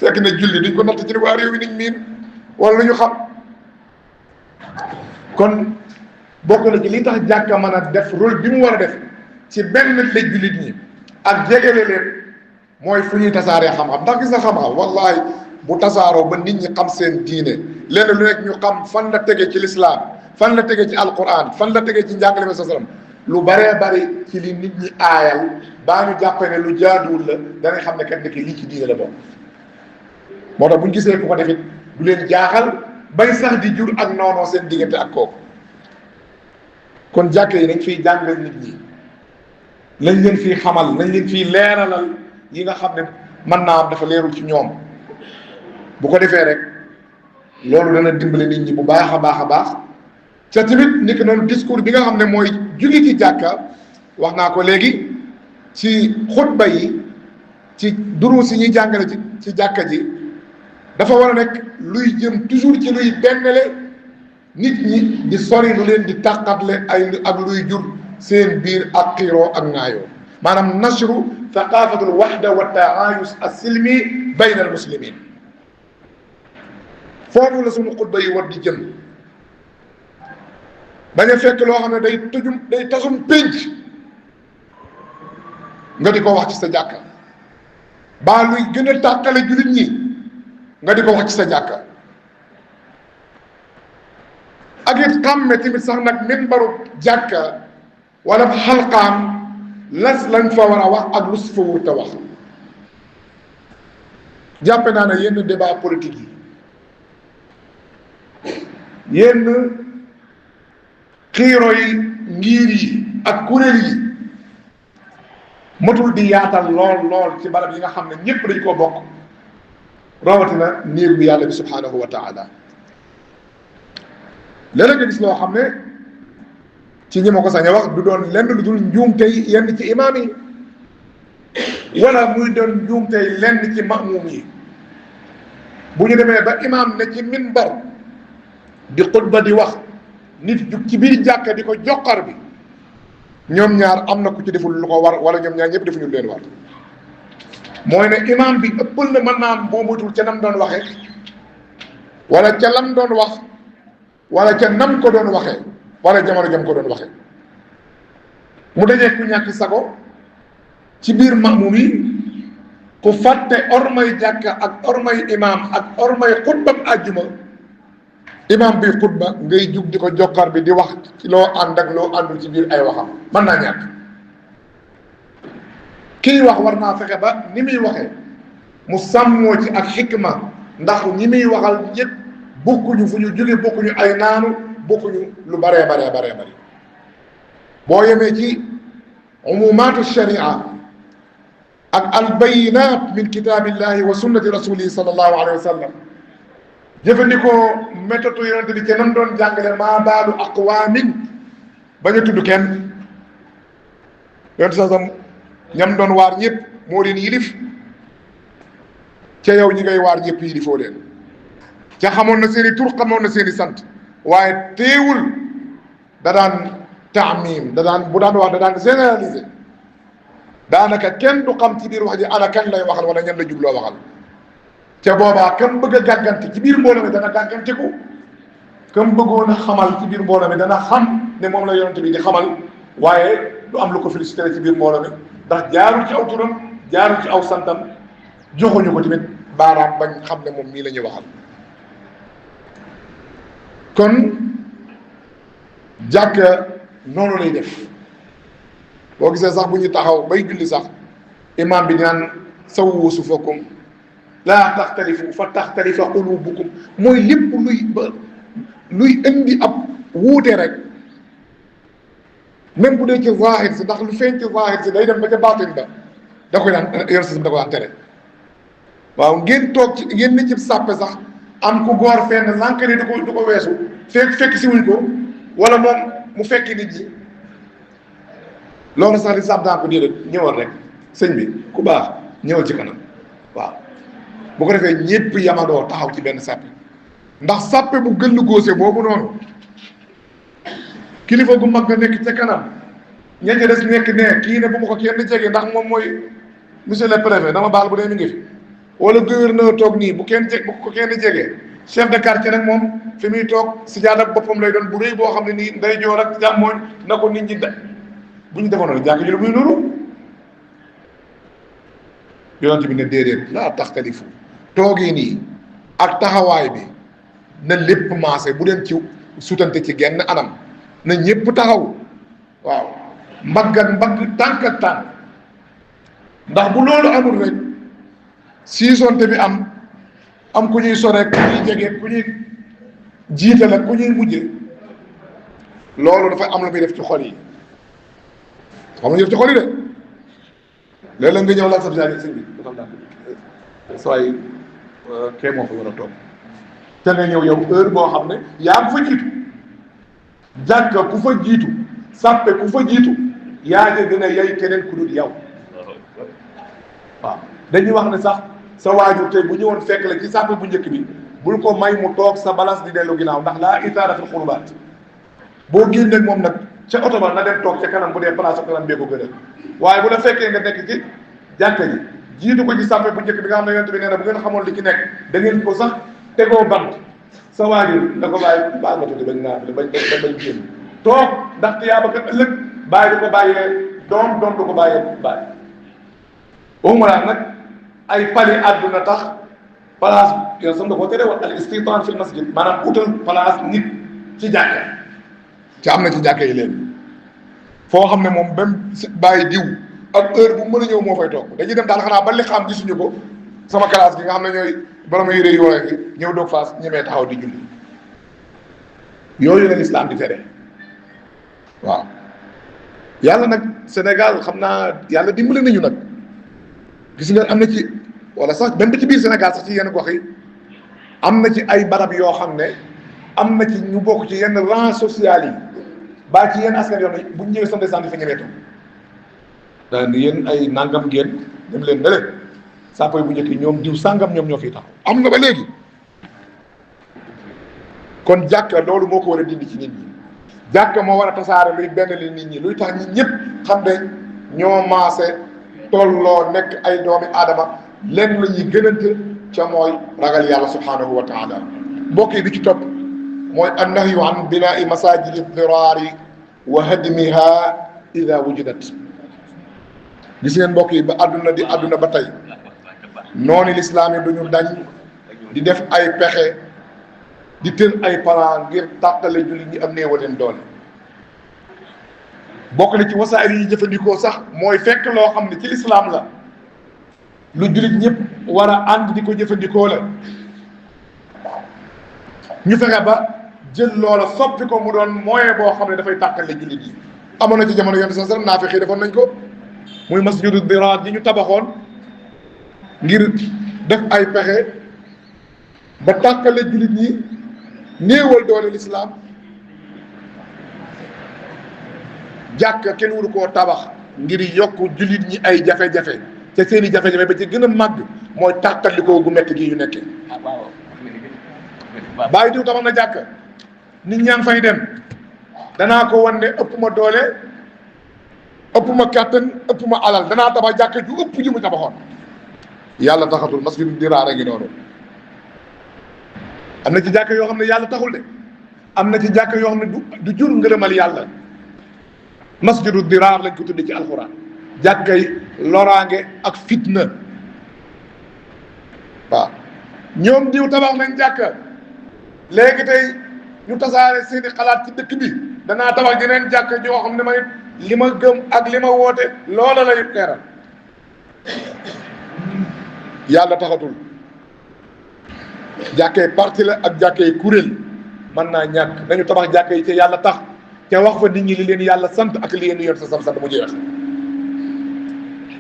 fekk na julli duñ ko natt ci ne waa réew mi niñ miin wala lu ñu xam kon bokk na ci li tax jàkka mën a def rôle bi mu war a def ci benn lëj jullit ñi ak jegele leen mooy fu ñuy tasaaree xam-xam ndax gis nga xam-xam wallahi bu tasaaroo ba nit ñi xam seen diine lenn lu nekk ñu xam fan la tege ci lislaam fan la tege ci alquran fan la tege ci njàngale bi sallam lu baree bari ci li nit ñi aayal baa ñu jàppee ne lu jaaduwul la danañ xam ne kat ndeke lii ci diine la bokk moo tax bu ñu gisee ku ko defit du leen jaaxal bay sax di jur ak noonoo seen diggante ak kooku kon jàkke yi nañ fiy jàngal nit ñi lañ leen fii xamal nañ leen fii leeralal yi nga xam ne mën naa am dafa leerul ci ñoom bu ko defee rek loolu dana dimbale nit ñi bu baax a baax a baax ca tamit ni ko noonu discours bi nga xam ne mooy julli ci jàkka wax naa ko léegi ci xutba yi ci duruus yi ñuy jàngale ci jàkka ji dafa war a nekk luy jëm toujours ci luy bennale nit ñi di sori lu leen di tàqatle ay ak luy jur seen biir ak xiiroo ak ŋaayoo maanaam nashru thaqafatul wahda wa taayus as-silmi bayna al muslimin foofu la suñu xutba yi war di jëm bañ a fekk loo xam ne day tasum pénc nga di ko wax ci sa jàkka baa luy gën a tàqale jullit ñi nga di ko wax ci sa jàkka ak it xàmme tamit sax nag minbaru jàkka wala xalqaam lañ fa war a wax ak lu si fa wut a wax jàppe naa ne yenn débat politique yi yenn xiiro yi ngir yi ak kuréel yi matul di yaatal lool ci barab yi nga xam ne ñépp dañ koo bokk rawatina néeg bi yàlla bi subhanahu wa taala léeg-léeg nga gis loo xam ne ci ñi ma ko sañ a wax du doon lenn lu dul njuumtey yenn ci imaam yi wala muy doon njuumtey lenn ci maamum yi bu ñu demee ba imaam ne ci minbar di xutba di wax nit jug ci biir jàkka di ko joxar bi ñoom ñaar am na ku ci deful lu ko war wala ñoom ñaar ñëpp defuñu leen war mooy ne imaam bi ëppal na mën naa am boo moytuwul ca nam doon waxee wala ca lam doon wax wala ca nam ko doon waxee wala jamono jam ko doon waxee mu dajee ku ñàkk sago ci biir maamum yi ku fàtte ormay jàkka ak ormay imaam ak ormay xutbam àjjuma imaam bi xutba ngay jug di ko jokkar bi di wax ci loo ànd ak loo àndul ci biir ay waxam mën naa ñàkk. kii wax war naa fexe ba ni muy waxee mu sàmmoo ci ak xikma ndax ñi muy waxal ñëpp bokkuñu fu ñu jóge bokkuñu ay naanu bokkuñu lu baree bari boo yemee ci umumaatu sharia ak albayinat min kitaabillahi wa sunnati rasulihi sallallahu alayhi wa sallam jëfandikoo méthode yonente bi ca nam doon jàngale maa baalu aqwaamin bañ a tudd kenn yonente sasam ñam doon waar ñëpp moo leen yilif ca yow ñi ngay waar ñëpp yilifoo leen ca xamoon na seeni tur xamoon na seeni sant waaye teewul da daan taamim bu daan wax da daan généraliser daanaka kenn du xam ci biir wax ji ana kan lay waxal wala ñan la jubloo waxal ca boobaa kam bëgg a gàggante ci biir mbooloo mi dana gàgganteku kam bëggoon a xamal ci biir mbooloo mi dana xam ne moom la yonent bi di xamal waaye du am lu ko félicité ci biir mbooloo mi ndax jaarul ci aw turam jaarul ci aw santam joxuñu ko tamit baaraam bañ xam ne moom mii la ñuy waxal kon jàkka noonu lay def boo gisee sax bu ñu taxaw bay julli sax imam bi naan sawwu sufufakum laa taxtalifu fa taxtalifa qulubukum mooy lépp luy indi ab wuute rek même bu dee ci zahir si ndax lu feeñ ci zahir si day dem ba ca baatin ba da koy daan yor si da ko daan tere waaw ngeen toog ci ngeen ni ci sàppe sax am ku góor fenn lànk ne du ko weesu fekk si wuñ ko wala moom mu fekki nit ñi loolu sax li sàpp daan ko déedéet ñëwal rek sëñ bi ku baax ñëwal ci kanam waaw bu ko defee ñépp yamadoo taxaw ci benn sàppe ndax sàppe bu gën góose boobu noonu kilifa gu mag nga nekk ca kanam ña ca des nekk ne kii ne bu ma ko kenn jege ndax moom mooy monsieur le préfet dama baal bu dee mi ngi fi wala gouverneur toog nii bu ko kenn jege chef de quartier nag moom fi muy toog si jaad ak boppam lay doon bu rëy boo xam ne nii nday joor ak jàmmooñ na ko nit ñi bu ñu defoon noonu jàkk ji lu muy nuru yonent bi ne déedéet laa taxtalifu toogee nii ak taxawaay bi na lépp maase bu leen ci sutante ci genn anam na ñépp taxaw waaw mbagg ak mbagg tànk ak tànk ndax bu loolu amul rek siisonte bi am ku ñuy sore ku ñuy jege ku ñuy jiital ak ku ñuy mujje loolu dafa am lu muy def ci xol yi xam nga def ci xol yi de léeg-léeg nga ñëw laal sa bisaani sëñ bi dafa daal sooy kee moo fa war a toog te nga ñëw yow heure boo xam ne yaa ngi fa jiitu jàkka ku fa jiitu sàppe ku fa jiitu yaa ngi gën a yay keneen ku dul yow waaw dañuy wax ne sax sa waajur tey bu ñëwoon fekk la ci sàppe bu njëkk bi bul ko may mu toog sa balance di dellu ginnaaw ndax laa itaaratul xurubaat boo génneeg moom nag ca oto ba na dem toog ca kanam bu dee place kanam bee ko gënal waaye bu la fekkee nga nekk ci jàkka ji jiitu ko ci sàppe bu njëkk bi nga xam ne yonent bi nee na bu ngeen xamoon li ci nekk da ngeen ko sax tegoo bant sa waajur da ko bàyyi baal ma tudd bañ naa bañ génn toog ndax yaa ba kat ëllëg bàyyi du ko bàyyee doom du ko bàyyee bàyyi waxuma laa nag ay pali àdduna tax place yow sax da koo tere woon al istitaan fil masjid maanaam utal place nit ci jàkka ci am na ci jàkka yi léegi foo xam ne moom même bàyyi diw ak heure bu mën a ñëw moo fay toog dañuy dem daal xanaa ba li xam gisuñu ko sama classe gi nga xam ne ñooy borom yére yu wooye gi ñëw doog faas ñemee taxaw di julli yooyu la lislaam di tere waaw yàlla nag Sénégal xam naa yàlla dimbali nañu nag gis nga am na ci wala sax même ci biir Sénégal sax ci yenn gox yi am na ci ay barab yoo xam ne am na ci ñu bokk ci yenn rang social yi baa ci yenn askan yoo xam ne bu ñu ñëwee sam desant di fa ñemee toog daan yéen ay nangam ngeen dem leen ne leen sàppoy bu njëkk ñoom diw sàngam ñoom ñoo fiy taxaw am na ba léegi kon jàkka loolu moo ko war a dindi ci nit ñi jàkka moo war a tasaare luy benn li nit ñi luy tax ñi ñëpp xam ne ñoo maase tolloo nekk ay doomi aadama lenn la ñuy gënante ca mooy ragal yàlla subhanahu wa taala mbokk yi bi ci topp mooy annahyu an binaa'i masajidi diraari wa hadmiha ida wujidat. gis ngeen mbokk yi ba àdduna di àdduna ba tey noonu lislaam yi duñu dañ di def ay pexe di tër ay plan ngir tàqale jullit ñi am néewaleen doole. bokk na ci wasaayil yi jëfandikoo sax mooy fekk loo xam ne ci lislaam la lu jullit ñëpp war a ànd di ko jëfandikoo la ñu fexe ba jël loola soppi ko mu doon moyen boo xam ne dafay tàqale jullit yi. amoon na ci jamono yonent sallallahu alayhi wasallam naafiq yi defoon nañ ko muy masjidu diraar yi ñu tabaxoon ngir def ay pexe ba tàqale jullit ñi néewal doole lislaam. jàkk kenn waru koo tabax ngir yokk jullit ñi ay jafe-jafe te seeni jafe-jafe ba ci gën a màgg mooy tàqalikoo gu metti gi yu nekkee. bàyyi diw tabax na jàkk nit ñaa ngi fay dem danaa ko wan ne ëpp ma doole ëpp ma kàttan ëpp ma alal danaa tabax jàkk ju ëpp ji mu tabaxoon. yàlla taxatul masjidu diraar a ngi noonu. am na ci jàkk yoo xam ne yàlla taxul de am na ci jàkk yoo xam ne du jur ngërëmal yàlla. masjidu diraar lañ ko tudde ci alxuraan jàkkay loraange ak fitna. waaw ñoom diw tabax nañ jàkka léegi tey ñu tasaare seeni xalaat ci dëkk bi danaa tabax yeneen jàkka joo xam ne may li ma gëm ak li ma woote loola lay leeral. yàlla taxatul jàkkay parti la ak jàkkay kuréel mën naa ñàkk nañu tabax jàkka yi te yàlla tax te wax fa nit ñi li leen yàlla sant ak li leen yor sa sant mu jeex.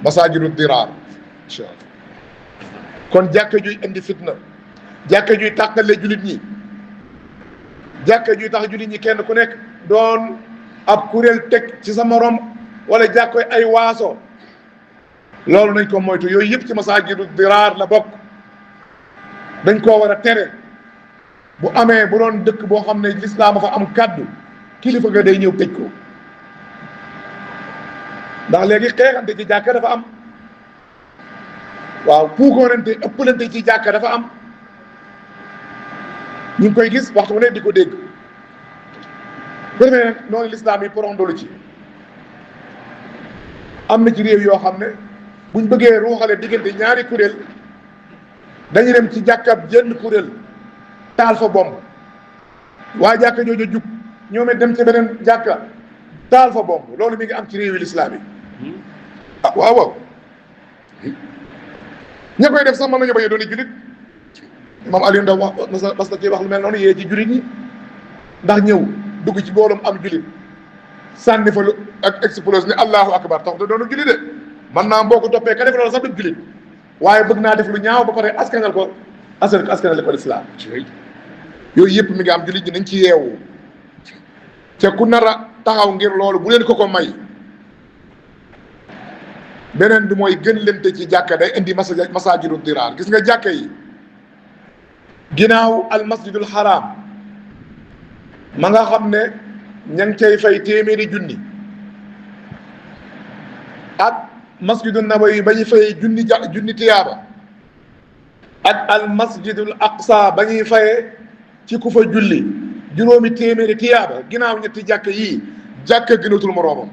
masaajidu diraar incha allah kon jàkka juy indi fitna jàkka juy tàqale jullit ñi jàkka juy tax jullit ñi kenn ku nekk doon ab kuréel teg ci sa morom wala jàkkoy ay waaso loolu nañ ko moytu yooyu yëpp ci masaajidu diraar la bokk. dañ koo war a tere bu amee bu doon dëkk boo xam ne lislaam fa am kàddu kilifa nga day ñëw tëj ko ndax léegi xeexante ci jàkka dafa am waaw puukoonante ëppalante ci jàkka dafa am ñu ngi koy gis waxtu bu ne di ko dégg bu defee nag noonu lislaam yi porondolu ci am na ci réew yoo xam ne buñ bëggee ruuxale diggante ñaari kuréel dañu dem ci jàkkab jenn kuréel taal fa bomb waa jàkka jooju jug ñoom it dem ci beneen jàkka taal fa bomb loolu mi ngi am ci réewi lislaam yi ah waaw waaw ña koy def sax mën nañu bañ a doon jullit moom Aliou Ndaw wax mas na ci wax lu mel noonu yee ci jullit ñi ndax ñëw dugg ci boolum am jullit sànni fa lu ak explose ni allahu akbar tax da doonu jullit de man naa boo ko toppee ka def loolu sax du jullit waaye bëgg naa def lu ñaaw ba pare askanal ko askanal ko lislaam yooyu yëpp mi ngi am jullit ñi nañ ci yeewu te ku nar a taxaw ngir loolu bu leen ko may beneen bi mooy gën lente ci jàkka day indi masaajidu diraar gis nga jàkka yi ginnaaw al masjidul haram ma nga xam ne ña ngi cay fay téeméeri junni ak masjidul nabawi ba ñuy fay junni tiyaaba ak al masjidul aqsa ba ñuy fayee ci ku fa julli juróomi téeméeri tiyaaba ginnaaw ñetti jàkka yii jàkka gënatul moroomam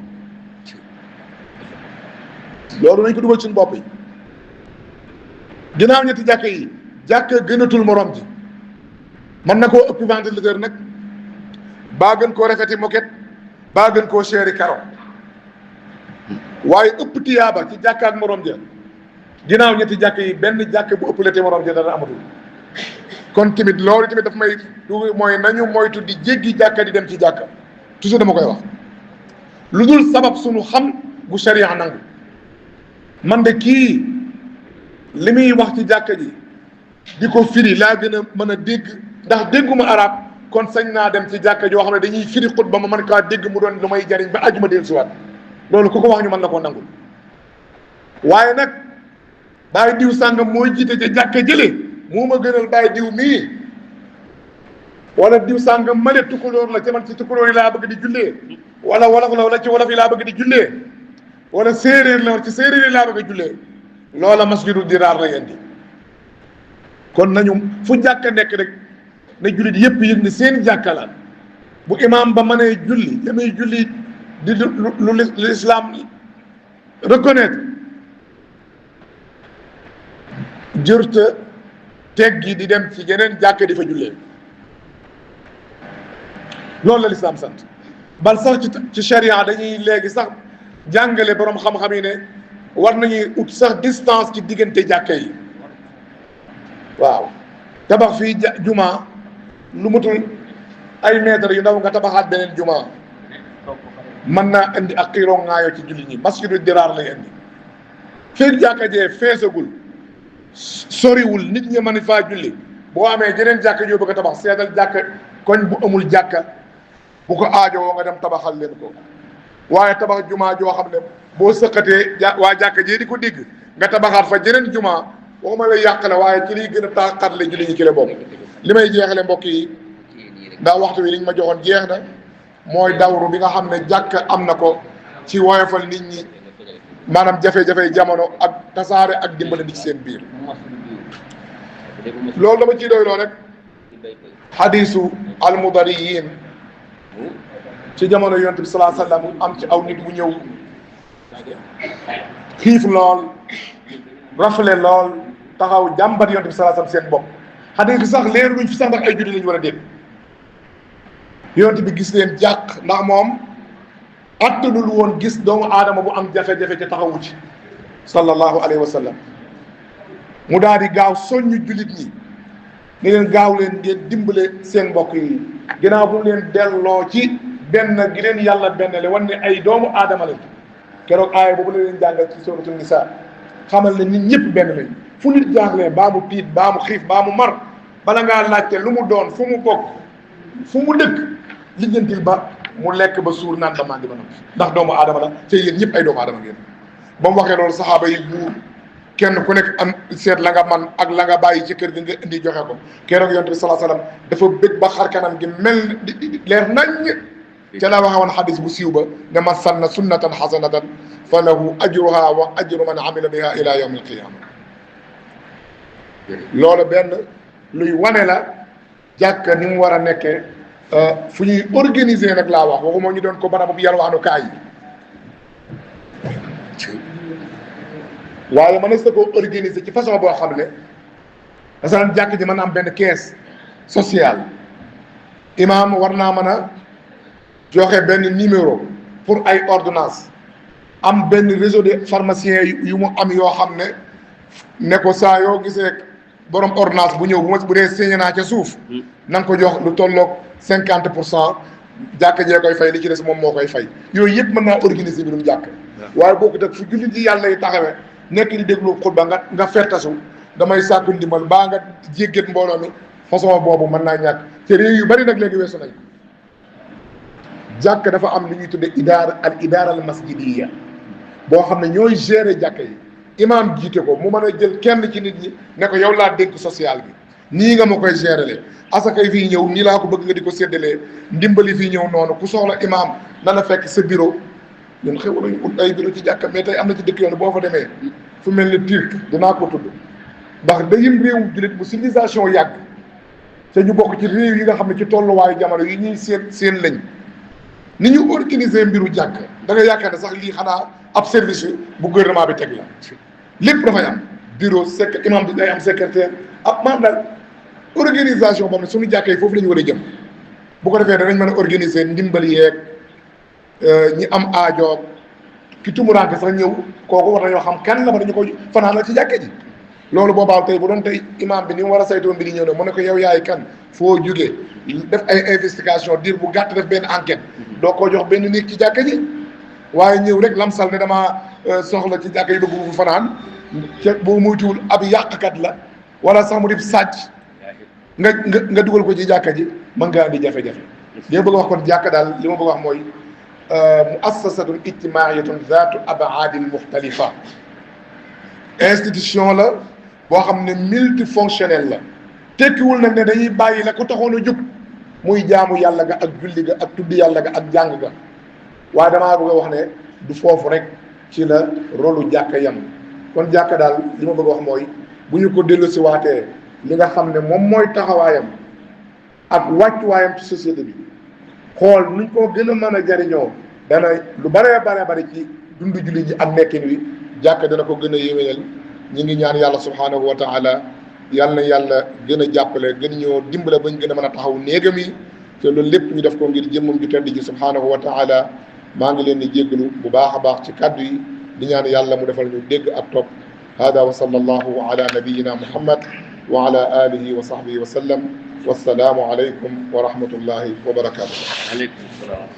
loolu nañ ko dugal suñu bopp yi ginnaaw ñetti jàkka yi jàkka gënatul morom ji mën na koo ëpp ventilateur nag baa gën koo rafeti moquette baa gën koo seeri karo waaye ëpp tiyaaba ci jàkka ak morom ja ginnaaw ñetti jàkka yi benn jàkka bu ëpp la te morom ja dana amatul kon tamit loolu tamit daf may du mooy nañu moytu di jéggi jàkka di dem ci jàkka toujours dama koy wax lu dul sabab suñu xam bu sharia nangu man de kii li muy wax ci jàkka ji di ko firi laa gën a mën a dégg ndax dégguma arab kon sañ naa dem ci jàkka joo xam ne dañuy firi xutba ma mën kaa dégg mu doon lu may jariñ ba ajuma del siwaat loolu ku ko wax ñu mën la koo nangul waaye nag bàyyi diw sàngam mooy jiite ca jàkka jële moo ma gënal bàyyi diw mii wala diw sàngam male tukulóor la ca man ci tukulóor yi laa bëgg di jullee wala wolof la wala ci wolof yi laa bëgg di jullee wala séeréer la ci séeréer yi laa bëgg a jullee loola masjidu diraar lay indi kon nañu fu jàkka nekk rek ne jullit yëpp yëg ne seen jàkka la bu imaam ba mënee julli la muy julli di lu l'islam reconnaître jërta teggi di dem ci yeneen jàkka di fa jullee loolu la l'islam sant bal sax ci charia dañuy léegi sax jàngale borom xam-xam yi ne war nañuy ut sax distance ci diggante jàkka yi waaw tabax fii juma lu matul ay mètres yu ndaw nga tabaxaat beneen juma mën naa indi ak xiiroo ngaayoo ci julli ñi masjidu diraar lay indi fii jàkka jee feesagul soriwul nit ñi mën faa julli boo amee jeneen jàkka joo bëgg a tabax seetal jàkka koñ bu amul jàkka bu ko aajowoo nga dem tabaxal leen ko waaye tabax jumaa joo xam ne boo sëqatee waa jàkka jee di ko digg nga tabaxaat fa jeneen jumaa waxuma la yàq la waaye ci liy gën a taaxatle julli ñi ki la bokk li may jeexale mbokk yi ndax waxtu wi liñ ma joxoon jeex na mooy dawru bi nga xam ne jàkk am na ko ci woyofal nit ñi maanaam jafe-jafe jamono ak tasaare ak dimbale di ci seen biir loolu dama ciy doyloo rek xadiisu almudariyin ci jamono yonent bi salaa sallam am ci aw nit bu ñëw xiif lool rafle lool taxaw jàmbat yonent bi salaa sallam seen bopp xadiis bi sax leer luñ fi sax ndax ay julli lañu war a dégg yonent bi gis leen jàq ndax moom attanul woon gis doomu aadama bu am jafe-jafe ca taxawu ci sallallahu alayhi wa sallam mu daal di gaaw soññu jullit ñi ne leen gaaw leen ngeen dimbale seen mbokk yi ginnaaw bu mu leen delloo ci benn gi leen yàlla benn le wan ne ay doomu aadama lañ keroog aaya boobu la leen jàngal ci suratul nisa xamal ne nit ñëpp benn lañ fu nit jaaxlee baa mu tiit baa mu xiif baa mu mar bala ngaa laajte lu mu doon fu mu bokk fu mu dëkk lijjantil ba mu lekk ba suur naan ba màndi ba noppi ndax doomu aadama la te yéen ñëpp ay doomu aadama ngeen ba mu waxee loolu saxaaba yi buur kenn ku nekk am seet la nga man ak la nga bàyyi ci kër gi nga indi joxe ko keroog yonent bi salaa salaam dafa bëgg ba xar kanam gi mel leer naññ ca la waxe woon xadis bu siiw ba ne man sanna sunnatan xasanatan fa lahu ajruha wa ajru man amila biha ila yawm alqiyama loolu benn luy wane la jàkka ni mu war a nekkee fu ñuy organiser nag laa wax waxuma ñu doon ko barabu bu yalwaanu kaay yi waaye mën na sa koo organiser ci façon boo xam ne masalan jàkk ji mën na am benn caisse sociale imaam war naa mën a joxe benn numéro pour ay ordonnance am benn réseau de pharmaciens yu mu am yoo xam ne ko saa yoo gisee borom ordonnance bu ñëw bu dee signé naa ca suuf na nga ko jox lu tolloog 50% jàkk jee koy fay li ci des moom moo koy fay yooyu yëpp mën naa organiser bi dum jàkk waaye boo ko teg fu jullit yi yàlla yi taxawee nekk di déglu xutba nga fertasu damay sàkku ndimbal baa nga jéggat mbooloo mi façon boobu mën naa ñàkk te réew yu bari nag léegi weesu nañ jàkk dafa am lu ñuy tudde idaara al masjidiya boo xam ne ñooy gérer jàkk yi imaam jiite ko mu mën a jël kenn ci nit ñi ne ko yow laa dénk social bi nii nga ma koy gérer asakay fii ñëw nii laa ko bëgg nga di ko séddalee ndimbali fii ñëw noonu ku soxla imaam na la fekk sa bureau ñun xew nañu ut ay bureau ci jàkka mais tey am na ci dëkk yoon boo fa demee fu mel ni Turc dinaa ko tudd ndax dayim réewu jullit bu civilisation yàgg te ñu bokk ci réew yi nga xam ne ci tolluwaayu jamono yi ñuy seen lañ ni ñu organiser mbiru jàkk da nga yaakaar ne sax lii xanaa ab service bu gouvernement bi teg la lépp dafay am bureau imam bi day am secrétaire ab maam daal organisation boobu ne suñu jàkkee yi foofu la ñu war a jëm bu ko defee danañ mën a organiser ndimbali yeeg ñi am aajoog ki tumuraanke sax ñëw kooku war nañoo xam kan la ma dañu ko fanaan la ci jàkke ji loolu boobaa tey bu doon tey imam bi ni mu war a saytoon bi di ñëw ne mu ne ko yow yaay kan foo jógee def ay investigation diir bu gàtt def benn enquête doo ko jox benn néeg ci jàkke ji waaye ñëw rek lamsal ne damaa soxla ci jàkke yi bëgg bu fanaan te boo muytuwul ab yàqkat la wala sax mu di sàcc nga dugal ko ci jàkka ji mën ngaa andi jafe-jafe li ma bëgg a wax kon jàkka daal li ma bëgg a wax mooy muassasatun ijtimaiyatun zaatu abaadin muxtalifa institution la boo xam ne multifonctionnel la tekkiwul nag ne dañuy bàyyi la ko taxoon a jóg muy jaamu yàlla ga ak julli ga ak tuddi yàlla ga ak jàng ga waaye damaa bëgg a wax ne du foofu rek ci la rôlu jàkka yam kon jàkka daal li ma bëgg a wax mooy bu ñu ko dellusi waatee li nga xam ne moom mooy taxawaayam ak wàccuwaayam ci société bi xool nuñ ko gën a mën a jariñoo dana lu baree bari ci dundu julli ji ak nekkin wi jàkk dana ko gën a yéwénal. ñi ngi ñaan yàlla subhanahu wa taala yàlla na yàlla gën a jàppale gën ñoo dimbale bañ gën a mën a taxaw néegam yi te loolu lépp ñu def ko ngir jëmmam ju tedd ji subhanahu wa taala maa ngi leen di jéggalu bu baax a baax ci kàddu yi di ñaan yàlla mu defal ñu dégg ak topp hada wa sallallahu ala nabiyina muhammad wa ala alihi wa sahbihi wa sallam wassalaamu alaykum wa rahmatullahi wa barakatuh. aleykum salaam.